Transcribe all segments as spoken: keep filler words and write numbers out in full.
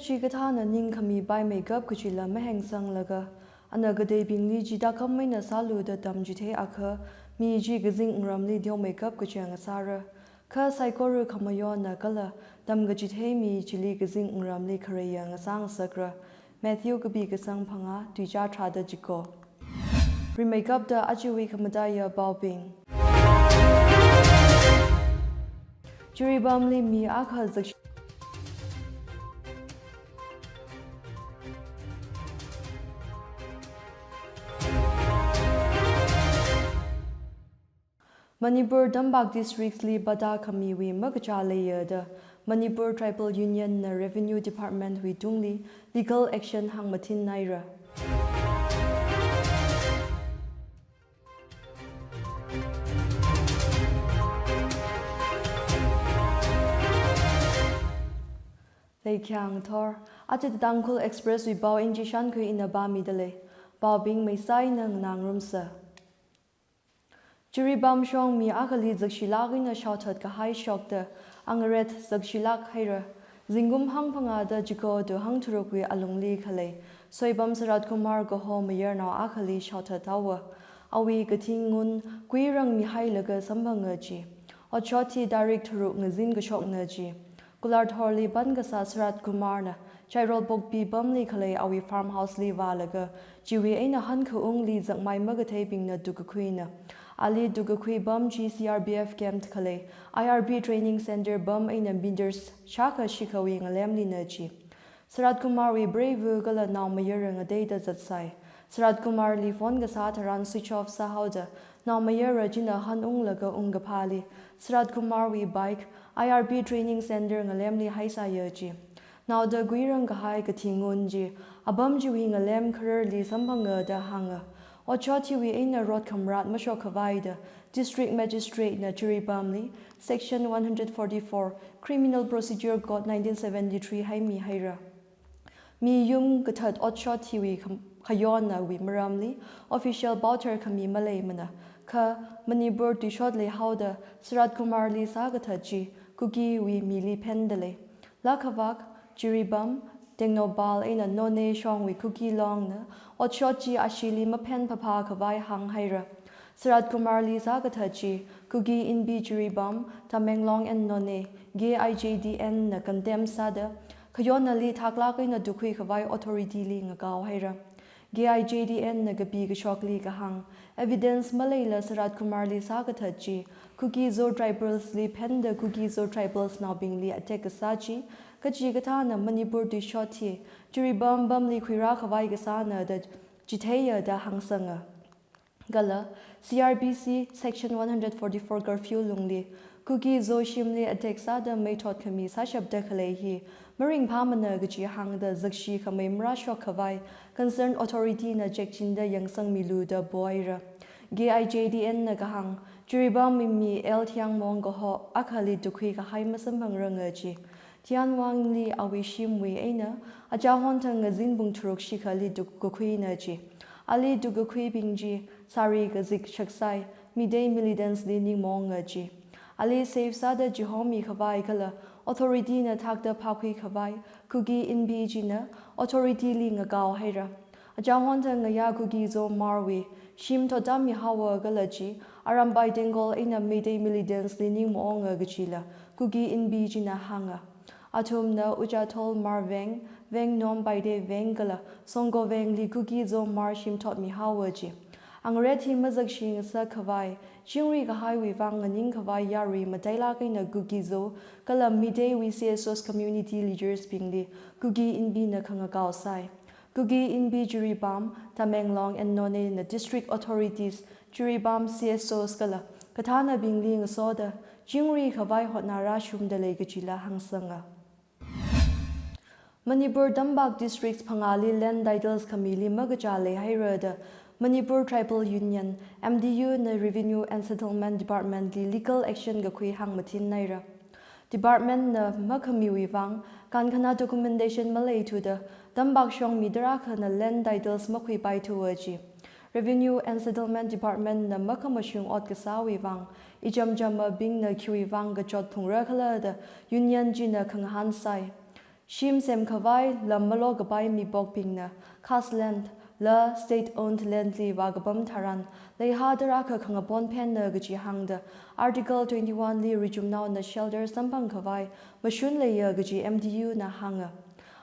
Chikathāna ningkhami paimeikap kachila mahengsanglaga, ana kateibingli chithākhameina sālu da tamchithei akha, mi chi kazing wungramli teomeikap kachi ngasāra. Kha saikora khamayonna kala tamkachithei mi chili kazing wungramli khareiya ngasāngasakra. Matthew kapi kasang phangā, tuichā tharāda chiko. Rimeikapta ajawui khamataiya paobing. Jiribamli mi akha zakshi- Manipur tampak districts li patta khamiwui makachā leiya da Manipur Tribal Union na Revenue Department wui tungli legal action hāngmathin haira. Leikhyāng ngathor, aja Tangkhul Express wui pao N G Shankhui ina pāmidalei. Paobing meisaina nganāngarumsa. Jiribam shong mi akhali zakshilāk eina shaothat kahai shokta angaret zakshilāk haira. Zingkum hangphangāda chiko tuhang tharukwui alungli khalei Soibam Sarat Kumar kaho mayarnao akhali shaothat haowa. Awui kathi ngun kuirang mihailaga samphanga ji. Otshot hi tarik tharuk ngazin kashokna ji. Kular thorli pankasā Sarat Kumarna Chairol Pokpi pamli khalei awui farmhouse li vālaga, chiwui eina hankhaungli zakmai makatheibingna tukkakhuina. Ali tukkakhui pam chi C R P F camp khalei I R P Training Center pam eina meters shākha shikhawui ngalemlina ji. Sarat Kumarwui preiva kala naomayara ngateida zatsai. Sarat Kumarli phone kasā tharan switch off sāhaoda, naomayara china hanunglaga ungkaphāli Sarat Kumarwui bike I R P Training Center ngalemli haisāya ji. Naoda kuirang kahai kathi ngun chi apam chiwui ngalem khararli samphanga da hānga. Otshot hiwui eina rot khamrat mashokkhavai da District Magistrate na Jiribamli Section one hundred forty-four Criminal Procedure Code nineteen seventy-three haimi haira. Mi yum kathat otshot hiwui kham-, khayonnawui maramli official paothar khami maleimana. Kha Manipur tuishot leihaoda Sarat Kumarli sākathat chi Kukiwui mili phendalei. Lakhavak, Jiribam, Tengnoupal eina Noney shongwui Kuki longna otshot chi ashili maphen phaphā khavai hāng haira. Sarat Kumarli sākathat chi Kuki Inpi Jiribam, Tamenglong and Noney, K I J D N na condemn sāda, khayonnali thaklāk eina tukkhui khavai authority li ngakao haira. K I J D N na kapi kashokli kahāng, evidence maleila Sarat Kumarli sākathat chi Kuki-Zo tribals li phenda Kuki-Zo tribals naobingli attack kasā chi, kachikathāna Manipur tuishot hi Jiribam pamli khuirā khavai kasāna da chitheiya da hāngsanga. Kala C R P C Section one hundred forty-four curfew lungli Kuki-Zo shimli attack sāda meithot khami sāshapda khalei hi maringphāmana kachi hāngda zakshi khamei marāshok khavai concerned authority na check chinda yangsangmilu da poira. K I J D N na kahāng, Jiribam mi L Thiangmong kaho akhali tukkhui kahai masamphangranga ji. Thianwangli awui shimwui eina achahon thang ngazin pung tharuk shikhali tukkakhuina ji. Ali tukkakhuibing chi sari kazik shaksai, Meitei militants li ningmaonga ji. Ali safe sāda chihomi khavai kala authority na thakta phākhui khavai Kuki Inpi china authority li ngakao haira. Achahon thang ngayā Kuki-Zo Hmarwui shim thotda mihaowa kala chi Arambai Tenggol eina Meitei militants li ningmaonga kachila Kuki Inpi china hānga. Athumna Uchathol Hmar Veng, Vengnom Paite Veng kala Songko Vengli Kuki-Zo Hmar shim thotmihaowa ji. Angaret hi mazakshi ngasak khavai, chingri kahaiwui vang nganing khavai yarui matailāk eina Kuki-Zo kala Meiteiwui C S Os community leaders bingli Kuki Inpi na khangakao sai. Kuki Inpi Jiribam, Tamenglong and Noney na district authorities, Jiribam C S Os kala kathānabingli ngasoda chingri khavai hotnā rāshungda lei kachila hāngsanga. Manipur tampak districts phangāli land titles khamili makachā leihaira da Manipur Tribal Union, M T U na Revenue and Settlement Department li legal action kakhui hāngmathin haira. Department na makhamiwui vang, kankhanā documentation maleithuda, tampak shongmi tarākhana land titles makhuipaithuwa ji. Revenue and Settlement Department na makhamashung ot kasāwui vang, ichamchama bingna khiwui vang kachot phungra khala da Union china khangahān sai. Shim semkhavai lam malokapai mipokbingna khas land la state owned land li vākapam tharan leihā tarākha khangapon phenna kaji hāngda Article twenty-one li richumnaona shelter samphangkhavai mashun leiya kaji M D U na hānga.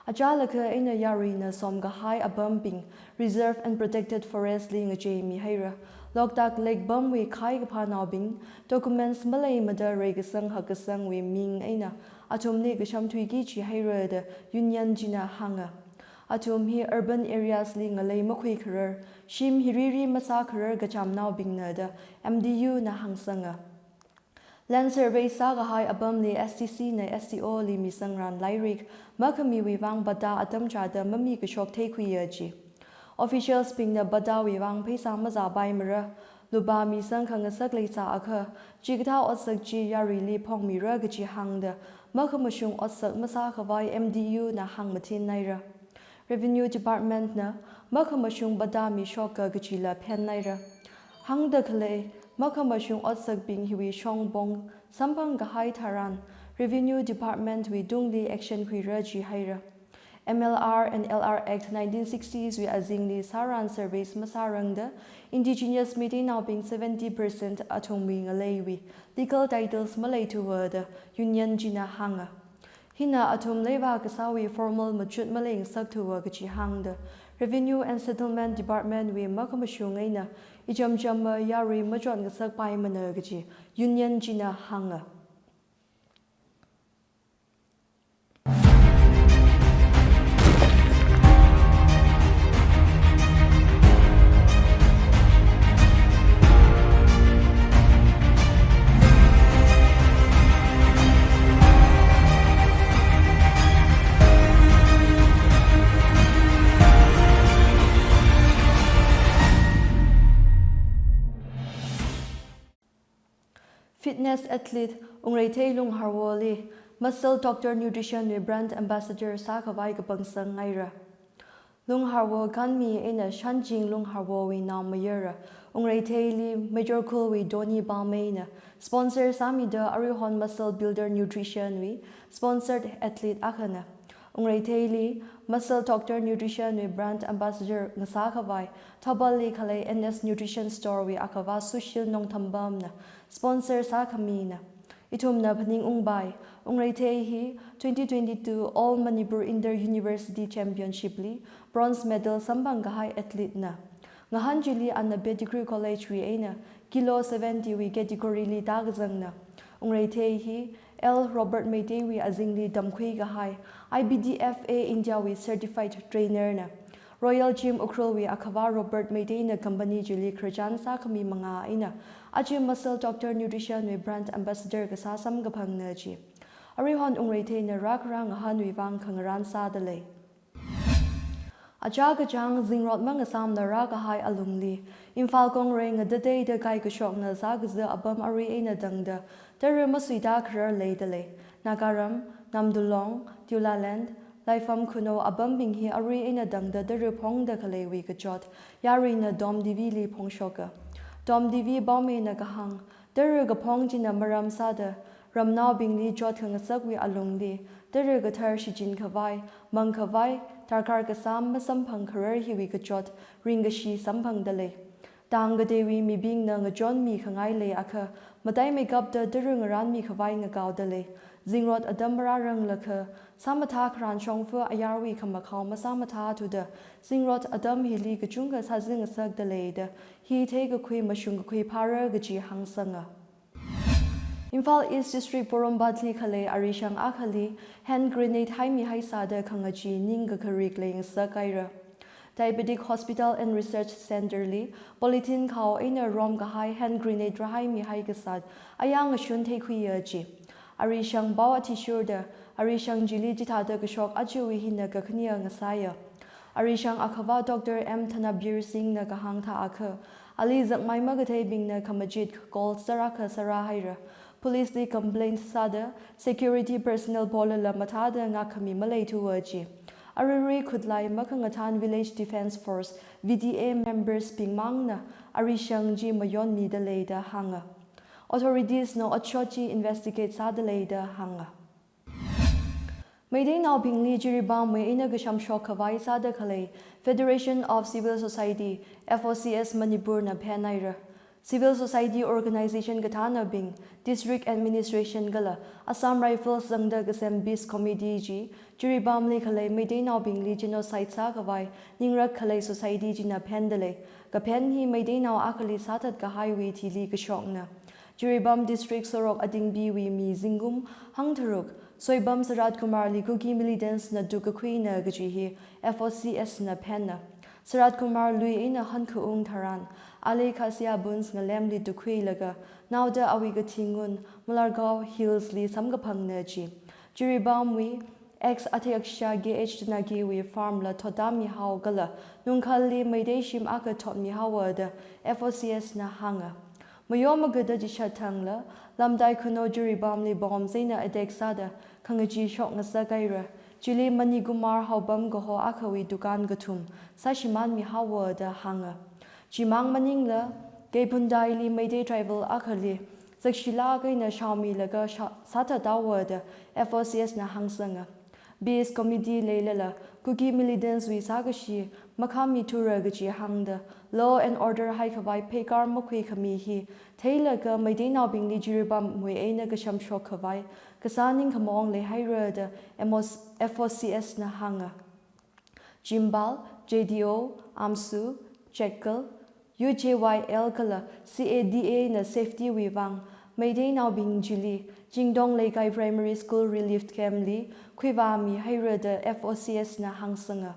Achālakha eina yaruina somkahai apambing reserve and protected forest li ngacheimihaira. Loktak Lake pamwui khai kaphānaobing documents maleimada reikasang hakkasangwui ming eina athumli kashamthuiki jihaira da union china hānga. Athum hi urban areas li ngalei makhuikharar, shim hiriri masākharar kachamnaobingna da M D U na hāngsanga. Land survey sākahai apamli S T C na S T O li misangran lairik makhamiwui vang patta atam chāda mamikashok theikhuiya ji. Officials bingna pattawui vang pheisā mazāpaimara, lupā misang khangasak leisāakha, chikathā otsak chi yaruili phongmira kaji hāngda makhamashung otsak masākhavai M D U na hāngmathinhaira. Revenue Department na makhamashung patta mishoka kajila phenhaira. Hāngda khalei makhamashung otsakbing hiwui shongpong samphangkahai tharan Revenue Department wui tungli action khuira jihaira. M L R and L R Act nineteen sixties wui azingli sāran surveys masārangda indigenous Meiteinaobing seventy percent athumwui ngaleiwui legal titles maleithuwa da union china hānga. Hina athum leivā kasāwui formal machut maleingasakthuwa kaji hāngda Revenue and Settlement Department wui makhamashung eina ichamchamma yarui machotngasakpaimana kaji union china hānga. Fitness athlete Wungreithei Lungharwoli Muscle Doctor Nutrition wui brand ambassador sākhavai kapangsangngaira. Lungharwo kanmi eina Shanjing Lungharwowui naomayara Wungreitheili Major Khulwui Donny Palmeina sponsor sāmida aruihon Muscle Builder Nutrition wui sponsored athlete akhana. Wungreitheili Muscle Doctor Nutrition wui brand ambassador ngasākhavai Thouballi khalei N S Nutrition Store wui akhava Sushil Nongthambamna sponsor sākhamina. Ithumna phaningungpai, Wungreithei hi twenty twenty-two All Manipur Inter University Championship li bronze medal samphangkahai athlete na. Ngahān chili ana Pettigrew College wui eina kilo seventy wui category li tākazangna. Wungreithei hi L Robert Meiteiwui azingli tamkhuikahai I B D F A India wui certified trainer na. Royal Gym Ukhrulwui akhava Robert Meiteina company chili khararchan sākhami mangā eina aja Muscle Doctor Nutrition wui brand ambassador kasā samkaphangna ji. Aruihon Wungreitheina rākhara ngahānwui vang khangarān sādalei. Achā kachāng zingrot mangasāmla rākahai alungli Imphal Kongrei ngatateida kaikashokna sākaza apam arui eina tangda tara masuitākharar leidalei. Nagaram, Namdulong, Tiulaland, Laifam Khunou apambing hi arui eina tangda tara phongda khaleiwui kachot yaruina Tom T V li phongshoka. Tom T V Palmeina kahāng, tara kaphong china maram sāda ramnaobingli chot khangasakwui alungli tara kathar shichinkhavai, mangkhavai darkar kasā masamphangkharar hiwui kachot ringkashi samphangdalei. Tang kateiwui mibingna ngachonmi khangai leiakha, mataimeikapta tara ngarānmikhavai ngakaodalei. Zingrot atam marāranglakha, sāmathā kharān shongfa ayarwui khamakhao masāmathāthuda, zingrot atam hili kachungkha sāzingngasakdalei da hi theikakhui mashungkakhui phāra kaji hāngsanga. Imphal East District Porompat li khalei arishang akhali hand grenade haimihaisāda khangachee ningkakharik leingasakhaira. Diabetic Hospital and Research Centre li polythene khao eina romkahai hand grenade rāhaimihai kasāt ayā ngashun theikhuiya ji. Arishang pao athishurda arishang chili chithāda kashok ajawui hina kakhane ngasāya. Arishang akhava Doctor M Thanabir Singhna kahāng thāakha, ali zakmai makatheibingna khamachit calls tarākha sārāhaira. Police li complaint sāda security personnel polala mathāda ngākkhami maleithuwa ji. Aruirui khutlai makhangathān Village Defence Force, V D F, members bing mangna arishang chi mayonmidalei da hānga. Authorities na otshot chi investigate sādalei da hānga. Meiteinaobingli Jiribamwui eina kashamshok khavai sāda khalei Federation of Civil Society, F O C S Manipur na phenhaira. Civil society organization kathānabing, district administration kala Assam Rifles zangda kasem peace committee chi, Jiribamli khalei Meiteinaobingli genocide sākhavai ningrak khalei society china phendalei. Kaphen hi Meiteinao akhali sāthat kahaiwui thili kashokna. Jiribam district sorok atingbiwui mi zingkum hangtharuk, Soibam Saratkumarli Kuki militants na tukkakhuina kaji hi F O C S na phenna. Saratkumar lui eina hankhaung tharan, ali Khasiya Buns ngalemli tukkhuilaga, naoda awui kathi ngun Mulargao Hills li samkaphangna ji. Jiribamwui ex Adhyaksha K H Danagi wui farm la thotda mihao kala Nungkhalli Meitei shim akha thot mihaowa da F O C S na hānga. Mayom magada chishat thangla, Lamdai Khunou Jiribamli bomb sāna attack sāda khangachee shok ngasakhaira. Chili Manikumar Haobam kaho akhawui dukan kathum sāshimān mihaowa da hānga. Chimang maningla, Keiphundaili Meitei tribal akhali zakshilāk eina shaomilaga sha-, sāthathaowa da F O C S na hāngsanga. Peace committee leilala, Kuki militants wui sākashi makhamithura kaji hāngda, law and order haikhavai pheikar makhuikhami hi theilaga Meiteinaobingli Jiribamwui eina kashamshok khavai kasā ningkhamaong leihaira da M O S, F O C S na hānga. Chimbal, J D O, AMSU, Chekal, U J Y L kala C A D A na safety wui vang Meiteinaobing chili Jingdong Leikai Primary School Relief Camp li khuivāmihaira da F O C S na hāngsanga.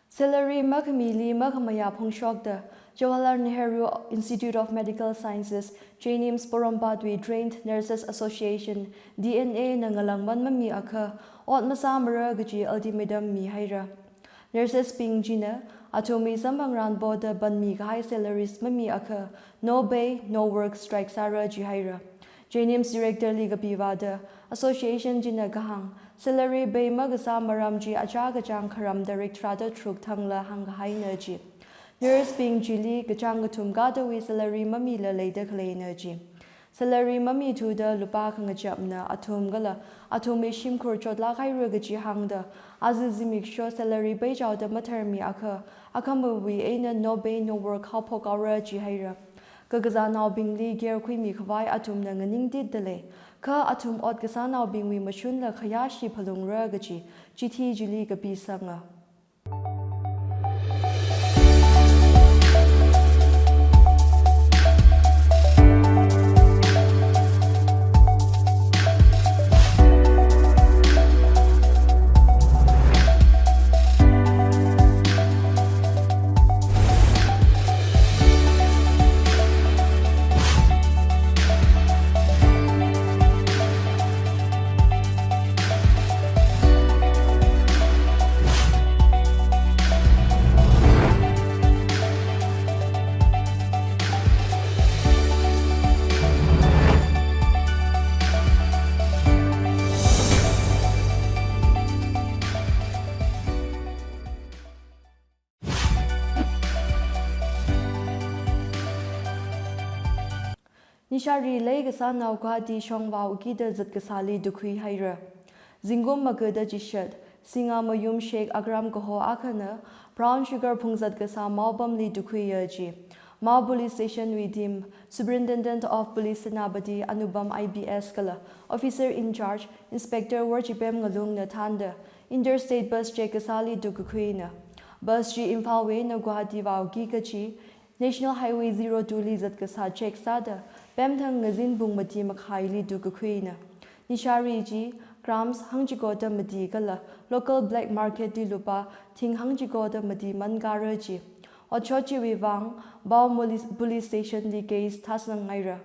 Salary makhamili makhamayā phongshokda Jawaharlal Nehru Institute of Medical Sciences, JNIMS Porompat wui Trained Nurses Association, D N A na ngalāngman mamiakha ot masāmara kaji ultimatum mihaira. Nurses bing china athumwui samphangran poda panmikahai salaries mamiakha no pay, no work strike sāra jihaira. JNIMS director li kapivāda association china kahāng, salary pay makasā maram chi achā kachāng kharam tarik tharāda tharuk thangla hāngkahaina ji. Nurse bing chili kachāng kathum katawui salary mamila leida khaleina ji. Salary mamithuda lupā khangachapna athum kala athumwui shimkhur chotlākhaira kaji hāngda, aja zimiksho salary pay chaoda matharmiakha, akhamawui eina no pay no work haophokhaora jihaira. Kakazānaobingli care khuimikhavai athumna nganingtitdalei. Kha athum ot kasānaobingwui mashunla khayāshi phalungra kaji chithi chili kapisanga. Nishari leikasānao Guwahati shongvao kida zatkasāli tukkhuihaira. Zingkum magada chishat, Singamayum Sheikh Akram kaho akhana brown sugar phungzat kasā Mao pamli tukkhuiya ji. Mao Police Station wui team, Superintendent of Police Senapati Anupam I P S kala Officer in Charge Inspector Worchipem Ngalungna thānda, interstate bus check kasāli tukkakhuina. Bus chi Imphal wui eina Guwahati vāuki kachi, National Highway zero two li zatkasā check sāda, pemthang ngazin pung mati makhaili tukkakhuina. Nishari chi grams hangchikoda mati kala local black market li lupā thing hangchikoda mati mankara ji. Otshot chiwui vang, Mao Police, Police Station li case thāsang ngaira.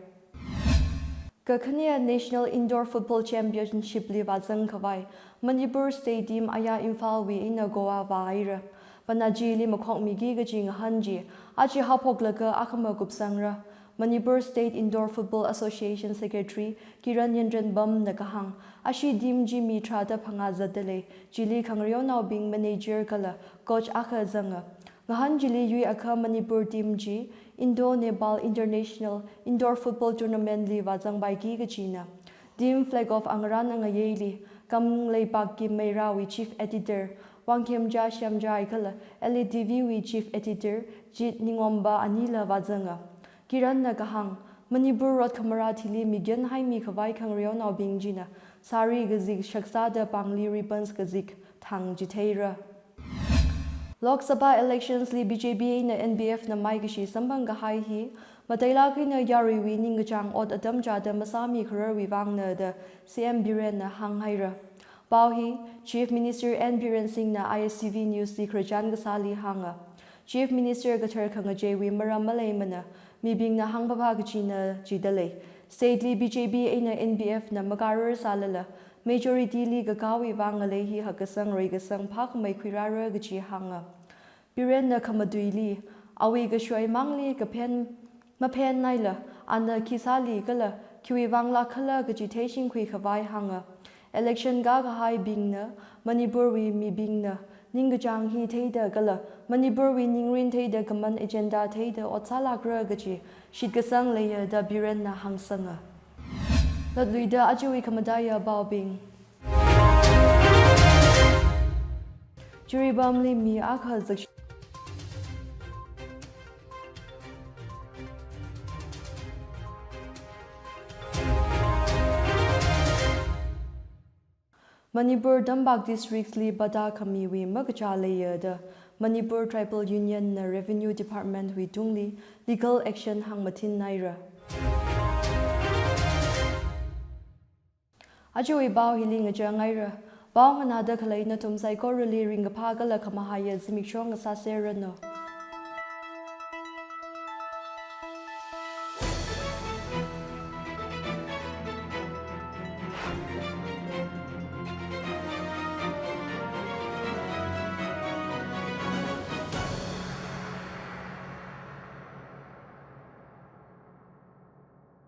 Kakhane National Indoor Football Championship li vāzang khavai Manipur State team aya Imphal wui eina Goa vāhaira. Panaji li makhokmiki kaji ngahān chi aja haophoklaga akhama kupsangra. Manipur State Indoor Football Association Secretary Kiran Yendrenbam na kahāng, ashi team chi mi tharāda phangā zatdalei, chili khangareonaobing manager kala coach akha zanga. Ngahān chili yuiakha Manipur team chi Indo-Nepal International Indoor Football Tournament li vāzangpaiki kajina. Team flag off angarān angayeili Kamung Leipakki Meirāwui Chief Editor Wangkhemcha Shemchai kala L E T V wui Chief Editor Jit Ningomba anila vāzanga. Kiranna kahāng, Manipur rot khamarā thili mikyan haimi khavai khangareonaobing china sari kazik shaksāda pāngli ribbons kazik thang chitheira. Lok Sabha elections li B J P eina N P F na maikashi samphang kahai hi, matailāk eina yaruiwui ningkachāng ot atam chāda masāmi khararwui vangna da C M Birenna hānghaira. Pao hi Chief Minister N Biren Singhna I S T V News li khararchan kasāli hānga. Chief Minister kathar khangacheiwui maram maleimana, mibingna hāngphāphā kachina chidalei. State li B J P eina N P F na makarar sālala, majority li kakāwui vang ngalei hi hakkasang reikasang phākhamei khuirāra kachi hānga. Birenna khamatuili, awui kashoi mangli kaphen maphennaila, ana khi sāli kala khiwui vanglāk khala kachi theishingkhui khavai hānga. Election kā kahaibingna, Manipurwui mibingna ningkachāng hi theida kala Manipurwui ningrin theida common agenda theida ot sālākra kachi shitkasang leiya da Birenna hāngsanga. Latluida ajawui khamataiya paobing. Jiribamli mi akha zakshi- Manipur tampak districts li patta khamiwui makachā leiya da Manipur Tribal Union na Revenue Department wui tungli legal action hāngmathinnaira. Ajawui pao hili ngachang haira. Pao nganāda khalei nathum saikorali ringkaphā kala khamahaiya zimiksho ngasāserranu.